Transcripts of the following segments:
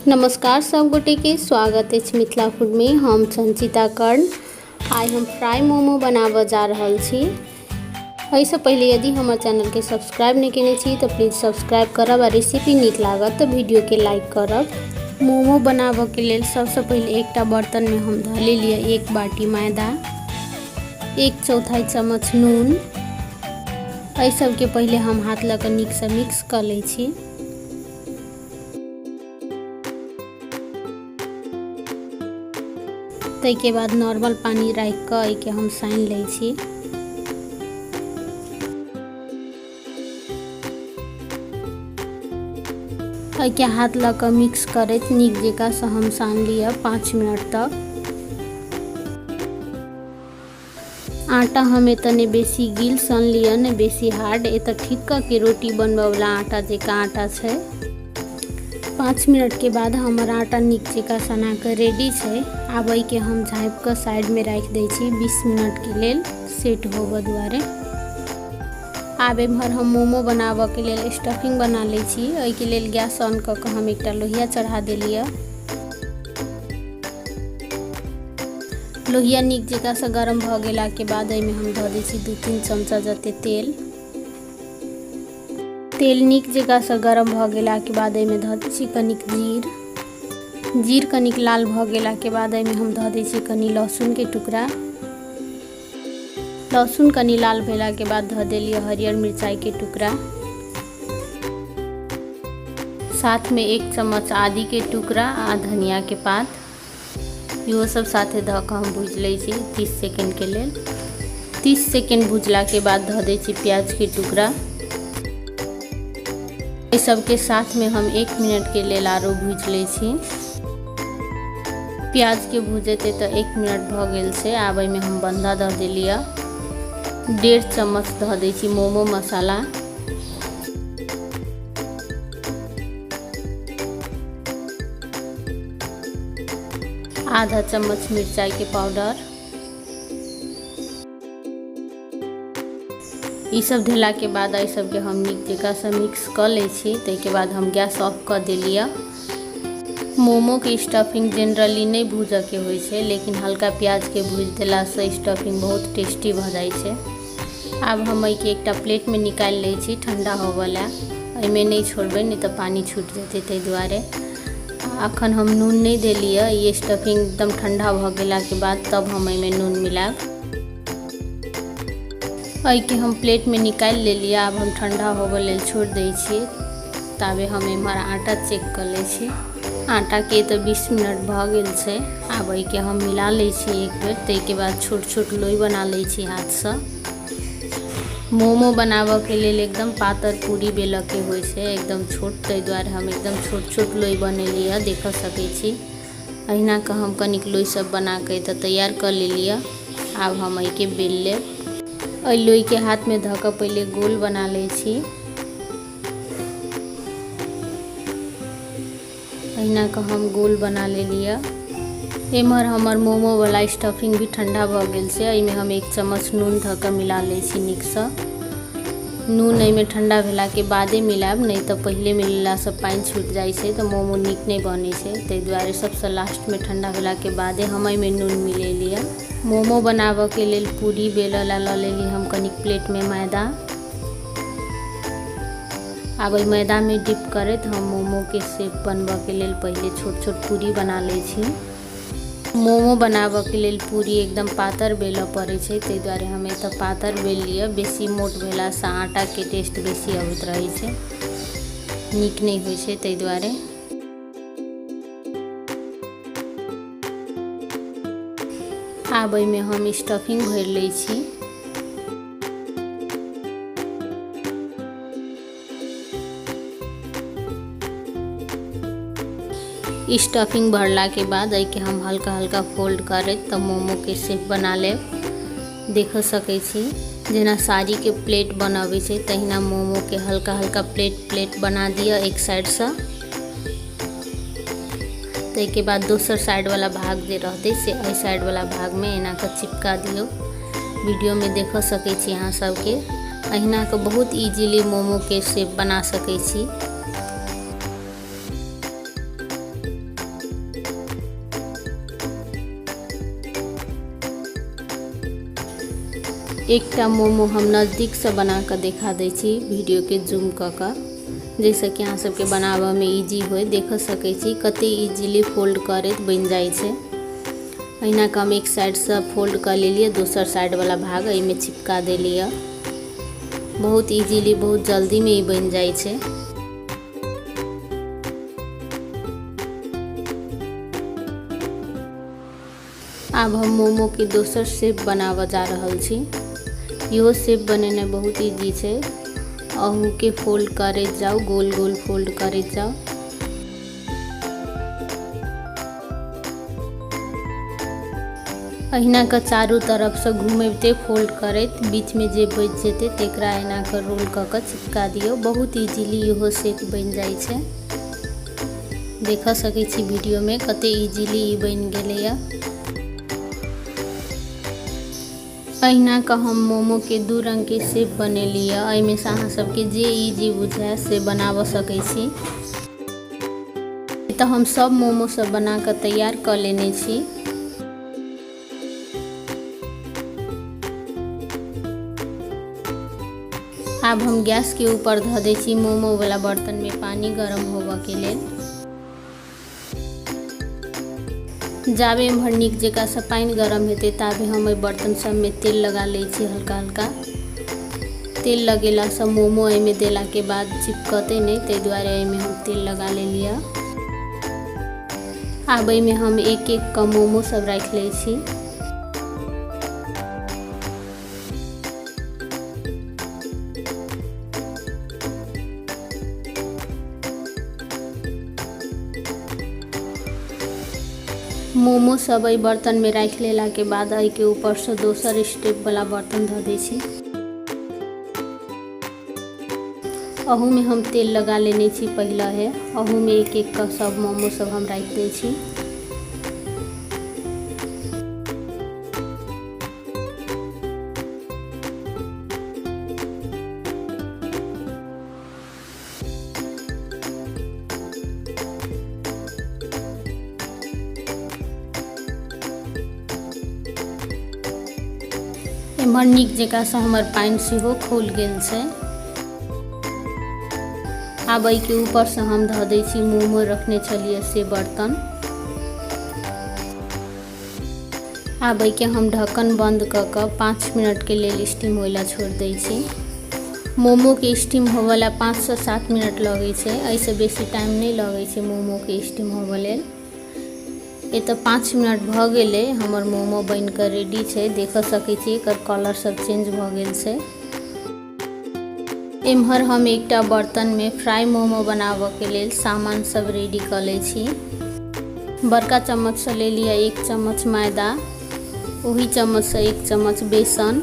नमस्कार सब गोटे के स्वागत अछि मिथिला फूड में। हम संचिता कर्ण। आइ हम फ्राई मोमो बनाबऽ जा रहल छी। एहिसँ पहिले यदि हमर चैनल के सब्सक्राइब नहि केने छी तऽ प्लीज सब्सक्राइब करब आ रेसिपी नीक लागत तऽ वीडियो के लाइक करब। मोमो बनाबऽ के लेल सबसँ पहिले एकटा बर्तन में हम धऽ लेलियै 1 बाटी मैदा, 1/4 चम्मच नून। एहि सबके पहिले हम हाथ लऽ कऽ नीकसँ मिक्स कऽ लै छी। ताहिके बाद नॉर्मल पानि राखि कऽ एहिके हम सानि लै छी। एहिके हाथ लऽ कऽ मिक्स करैत नीक जकाँसँ हम सानि लिअ 5 मिनट तक। आटा हम एतऽ नहि बेसी गील सनलियै नहि बेसी हार्ड, एतऽ ठीक कऽ के रोटी बनबऽवला आटा जकाँ आटा छै। 5 मिनटके बाद हमर आटा नीक जकाँ सना कऽ रेडी छै। आब एहिके हम झाँपि कऽ साइडमे राखि दै छी 20 मिनटके लेल सेट होबऽ दुआरे। आब एम्हर हम मोमो बनाबऽके लेल स्टफिंग बना लै छी। एहिके लेल गैस ऑन कऽ कऽ हम एकटा लोहिया चढ़ा देलियै। लोहिया नीक जकाँसँ गरम भऽ गेलाके बाद एहिमे हम धऽ दै छी 2-3 चमचा जते तेल। तेल नीक जकाँसँ गरम भऽ गेलाके बाद एहिमे धऽ दै छी कनिक जीर। जीर कनिक लाल भऽ गेलाके बाद एहिमे हम धऽ दै छी कनि लहसुनके टुकड़ा। लहसुन कनि लाल भेलाके बाद धऽ देलियै हरियर मिरचाइके टुकड़ा, साथमे 1 चम्मच आदीके टुकड़ा आ धनियाके पात। इहो सब साथे धऽ कऽ हम भूजि लै छी 30 सेकेंडके लेल। 30 सेकेंड भुजलाके बाद धऽ दै छी प्याजके टुकड़ा। एहि सबके साथमे हम 1 मिनटके लेल आरो भूजि लै छी। प्याजके भूजैत तऽ 1 मिनट भऽ गेल छै। आब एहिमे हम बन्धा धऽ देलियै। 1.5 चम्मच धऽ दै छी मोमो मसाला। आधा चम्मच मिरचाई के पाउडर। ई सब धेला के बाद एहि सबके हम नीक जकाँ से मिक्स कऽ लै छी। ताहिके बाद हम गैस ऑफ कऽ देलियै। मोमो के स्टफिंग जनरली नहि भूजऽ के होइ छै, लेकिन हल्का प्याज के भूजि देलासँ स्टफिंग बहुत टेस्टी भऽ जाइ छै। आब हम एहिके एकटा प्लेटमे निकालि लै छी ठण्डा होबऽ लए। एहिमे नहि छोड़बै, नहि तऽ पानि छूटि जेतै, ताहि दुआरे अखन हम नून नहि देलियै। ई स्टफिंग एकदम ठण्डा भऽ गेलाके बाद तब हम एहिमे नून मिलायब। एहिके हम प्लेटमे निकालि लेलियै। आब हम ठण्डा होबऽ लेल छोड़ि दै छियै। ताबे हम एम्हर आटा चेक कऽ लै छी। आटाके तऽ 20 मिनट भऽ गेल छै। आब एहिके हम मिला लै छी एक बेर। ताहिके बाद छोट छोट लोइ बना लै छी हाथसँ। मोमो बनाबऽके लेल एकदम पातर पूरी बेलऽके होइ छै, एकदम छोट। ताहि दुआरे हम एकदम छोट छोट लोइ बनेलियै, देख सकै छी। अहिना कऽ हम कनिक लोइ सब बना कऽ एतऽ तैयार कऽ लेलियै। आब हम एहिके बेल लेब। एहि लोइके हाथमे धऽ कऽ पहिले गोल बना लै छी। अहिना कऽ हम गोल बना लेलियै। एम्हर हमर मोमोवला स्टफिंग भी ठण्डा भऽ गेल छै। एहिमे हम 1 चम्मच नून धऽ कऽ मिला लै छी नीकसँ। नून एहिमे ठण्डा भेलाके बादे मिलायब, नहि तऽ पहिले मिलेलासँ पानि छूटि जाइ छै तऽ मोमो नीक नहि बनै छै। ताहि दुआरे सबसँ लास्टमे ठण्डा भेलाके बादे हम एहिमे नून मिलेलियै। मोमो बनाबऽके लेल पूरी बेलऽ लए लऽ लेली हम कनिक प्लेटमे मैदा। आब एहि मैदामे डिप करैत हम मोमोके शेप बनबऽके लेल पहिले छोट छोट पूरी बना लै छी। मोमो बनाबऽके लेल पूरी एकदम पातर बेलऽ पड़ै छै, ताहि दुआरे हम एतऽ पातर बेल लिअ। बेसी मोट भेलासँ आटाके टेस्ट बेसी अबैत रहै छै, नीक नहि होइ छै, ताहि दुआरे। आब एहिमे हम स्टफिंग भरि लै छी। स्टफिंग भरलाके बाद एहिके हम हल्का हल्का फोल्ड करैत तऽ मोमोके शेप बना लेब। देख सकै छी जेना साड़ीके प्लेट बनबै छै तहिना मोमोके हल्का हल्का प्लेट प्लेट बना दिअ एक साइडसँ। ताहिके बाद दोसर साइडवला भाग जे रहतै से एहि साइडवला भागमे एना कऽ चिपका दियौ। वीडियोमे देख सकै छी अहाँ सबके। अहिना कऽ बहुत इजीली मोमोके शेप बना सकै छी। एकटा मोमो हम नजदीकसँ बना कऽ देखा दै छी वीडियोके जूम कऽ कऽ, जाहिसँ कि अहाँ सबके बनाबऽमे इजी होइ। देख सकै छी कते इजीली फोल्ड करैत बनि जाइ छै। अहिना कऽ हम एक साइडसँ फोल्ड कऽ लेलियै, दोसर साइडवला भाग एहिमे चिपका देलियै। बहुत इजीली बहुत जल्दीमे ई बनि जाइ छै। आब हम मोमोके दोसर शेप बनाबऽ जा रहल छी। इहो शेप बनेनाइ बहुत इजी छै। अहूके फोल्ड करैत जाउ, गोल गोल फोल्ड करैत जाउ। अहिना कऽ चारू तरफसँ घुमेबिते फोल्ड करैत बीचमे जे बचि जेतै तकरा एना कऽ रोल कऽ कऽ चिपका दियौ। बहुत इजीली इहो शेप बनि जाइ छै। देख सकै छी वीडियोमे कते इजीली ई बनि गेलैए। अहिना कऽ हम मोमोके दू रङ्गके शेप बनेली यऽ। एहिमे सँ अहाँ सबके जे इजी बुझाए से बनाबऽ सकै छी। तऽ हम सब मोमो सब बना कऽ तैयार कऽ लेने छी। आब हम गैस के ऊपर धऽ दै छी मोमो वाला बर्तन में पानी गरम होबऽ के लेल। जाबे एम्हर नीक जकाँ सँ पानि गरम हेतै ताबे हम एहि बर्तन सबमे तेल लगा लै छी हल्का हल्का। तेल लगेलासँ मोमो एहिमे देलाके बाद चिपकतै नहि, ताहि दुआरे एहिमे हम तेल लगा लेलियै। आब एहिमे हम एक एक कऽ मोमो सब राखि लै छी। मोमो सब एहि बर्तनमे राखि लेलाके बाद एहिके ऊपरसँ दोसर स्टेपवला बर्तन धऽ दै छी। अहूमे हम तेल लगा लेने छी पहिले। अहूमे एक एक कऽ सब मोमो सब हम राखि दै छी। एम्हर नीक जकाँसँ हमर पानि सेहो खौल गेल छै। आब एहिके ऊपरसँ हम धऽ दै छी मोमो रखने छलियै से बर्तन। आब एहिके हम ढक्कन बन्द कऽ कऽ 5 मिनटके लेल स्टीम होय लए छोड़ि दै छी। मोमोके स्टीम होबऽ लए 5सँ 7 मिनट लगै छै, एहिसँ बेसी टाइम नहि लगै छै मोमोके स्टीम होबऽ लेल। एतऽ 5 मिनट भऽ गेलै, हमर मोमो बनि कऽ रेडी छै। देख सकै छी एकर कलर सब चेंज भऽ गेल छै। एम्हर हम एकटा बर्तनमे फ्राई मोमो बनाबऽके लेल सामान सब रेडी कऽ लै छी। बड़का चम्मचसँ ले लिअ 1 चम्मच मैदा, ओही चम्मचसँ 1 चम्मच बेसन।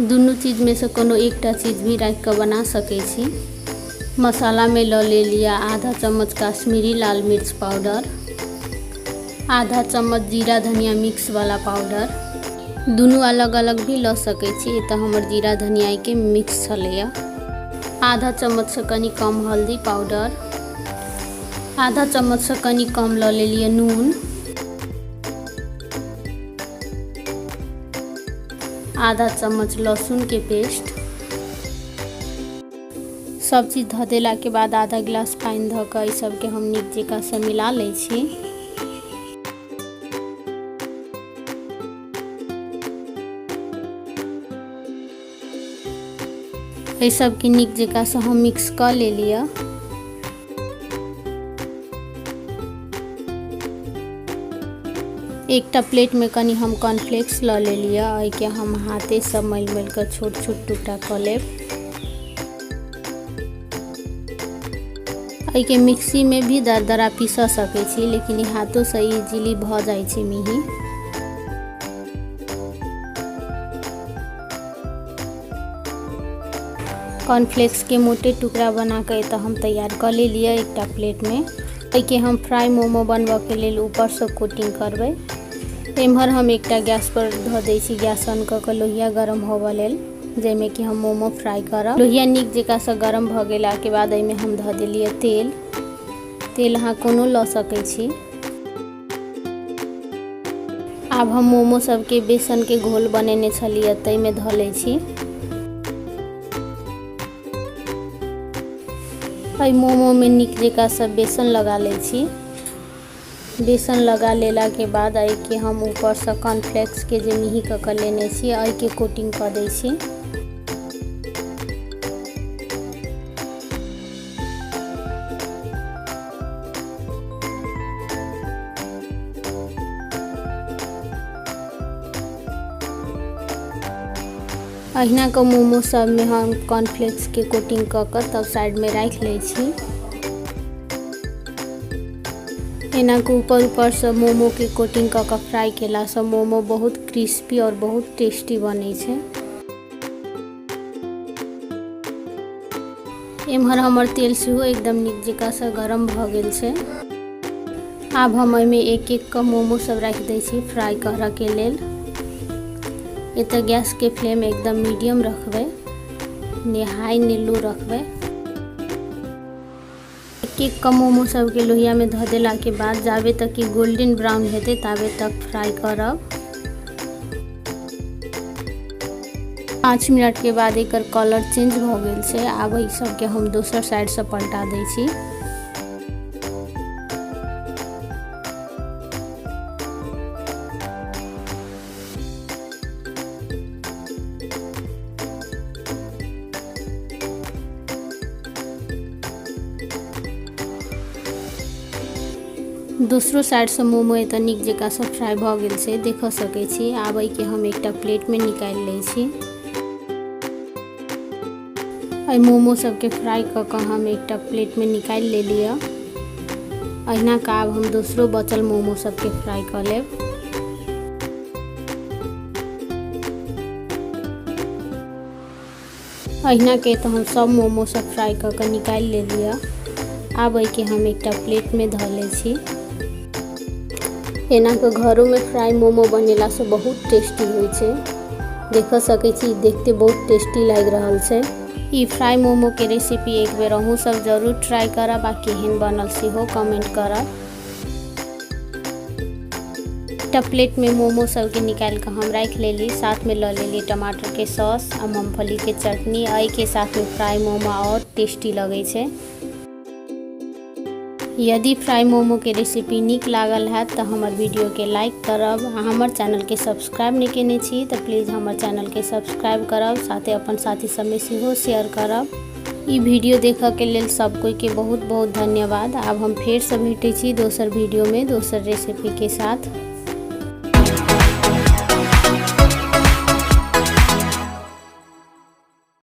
दुनू चीजमे सँ कोनो एकटा चीज भी राखि कऽ बना सकै छी। मसालामे लऽ ले लिअ आधा चम्मच काश्मीरी लाल मिर्च पाउडर, आधा चम्मच जीरा धनिया मिक्स वाला पाउडर। दुनू अलग अलग भी लऽ सकै छी, एतऽ हमर जीरा धनियाके मिक्स छलैए। आधा चम्मचसँ कनि कम हल्दी पाउडर, आधा चम्मचसँ कनि कम लऽ लेलियै नून, आधा चम्मच लहसुनके पेस्ट। सब चीज धऽ देलाके बाद आधा गिलास पानि धऽ कऽ एहि सबके हम नीक जकाँसँ मिला लै छी। एहि सबके नीक जकाँसँ हम मिक्स कऽ लेलियै। एकटा प्लेटमे कनि हम कॉर्नफ्लेक्स लऽ लेलियै। एहिके हम हाथेसँ मलि मलि कऽ छोट छोट टुकड़ा कऽ लेब। एहिके मिक्सीमे भी दरदरा पीसऽ सकै छी, लेकिन ई हाथोसँ इजीली भऽ जाइ छै मिही। कॉर्नफ्लेक्सके मोटे टुकड़ा बना कऽ एतऽ हम तैयार कऽ लेलियै एकटा प्लेटमे। एहिके हम फ्राई मोमो बनबऽके लेल ऊपरसँ कोटिंग करबै। एम्हर हम एकटा गैस पर धऽ दै छी गैस ऑन कऽ कऽ लोहिया गरम होबऽ लेल, जाहिमे कि हम मोमो फ्राई करब। लोहिया नीक जकाँसँ गरम भऽ गेलाके बाद एहिमे हम धऽ देलियै तेल। तेल अहाँ कोनो लऽ सकै छी। आब हम मोमो सबके बेसनके घोल बनेने छलियै ताहिमे धऽ लै छी। एहि मोमोमे नीक जकाँ सब बेसन लगा लै छी। बेसन लगा लेलाके बाद एहिके हम ऊपरसँ कॉर्नफ्लेक्सके जे मेही कऽ कऽ लेने छी एहिके कोटिंग कऽ दै छी। अहिना कऽ मोमो सबमे हम कॉर्नफ्लेक्सके कोटिंग कऽ कऽ तब साइडमे राखि लै छी। एना कऽ ऊपर ऊपरसँ मोमोके कोटिंग कऽ कऽ फ्राई केलासँ मोमो बहुत क्रिस्पी आओर बहुत टेस्टी बनै छै। एम्हर हमर तेल सेहो एकदम नीक जकाँसँ गरम भऽ गेल छै। आब हम एहिमे एक एक कऽ मोमो सब राखि दै छी फ्राई करऽके लेल। एतऽ गैसके फ्लेम एकदम मीडियम रखबै, ने हाई ने लो रखबै। एक एक कऽ मोमो सबके लोहियामे धऽ देलाके बाद जाबे तक कि गोल्डन ब्राउन हेतै ताबे तक फ्राई करब। 5 मिनटके बाद एकर कलर चेंज भऽ गेल छै। आब एहि सबके हम दोसर साइडसँ पलटा दै छी। दोसरो साइडसँ मोमो एतऽ नीक जकाँसँ फ्राई भऽ गेल छै, देख सकै छी। आब एहिके हम एकटा प्लेटमे निकालि लै छी। एहि मोमो सबके फ्राई कऽ कऽ हम एकटा प्लेटमे निकालि लेलियै। अहिना कऽ आब हम दोसरो बचल मोमो सबके फ्राई कऽ लेब। अहिना के तऽ हम सब मोमो सब फ्राई कऽ कऽ निकालि लेलियै। आब एहिके हम एकटा प्लेटमे धऽ लै छी। एना कऽ घरोमे फ्राई मोमो बनेलासँ बहुत टेस्टी होइ छै। देख सकै छी, देखते बहुत टेस्टी लागि रहल छै। ई फ्राई मोमो के रेसिपी एक बेर अहूँ सब जरूर ट्राई करब आ केहन बनल सेहो कमेंट करब। एकटा प्लेटमे मोमो सबके निकालि कऽ हम राखि लेली। साथमे लऽ लेली टमाटरके सॉस आ मूँगफलीके चटनी। एहिके साथमे फ्राई मोमो आओर टेस्टी लगै छै। यदि फ्राई मोमो के रेसिपी नीक लागल हैत तऽ हमर वीडियोके लाइक करब आ हमर चैनलके सब्सक्राइब नहि केने छी तऽ प्लीज हमर चैनलके सब्सक्राइब करब, साथे अपन साथी सबमे सेहो शेयर करब। ई वीडियो देखऽके लेल सब कोइके बहुत बहुत धन्यवाद। आब हम फेरसँ भेटै छी दोसर वीडियोमे दोसर रेसिपीके साथ।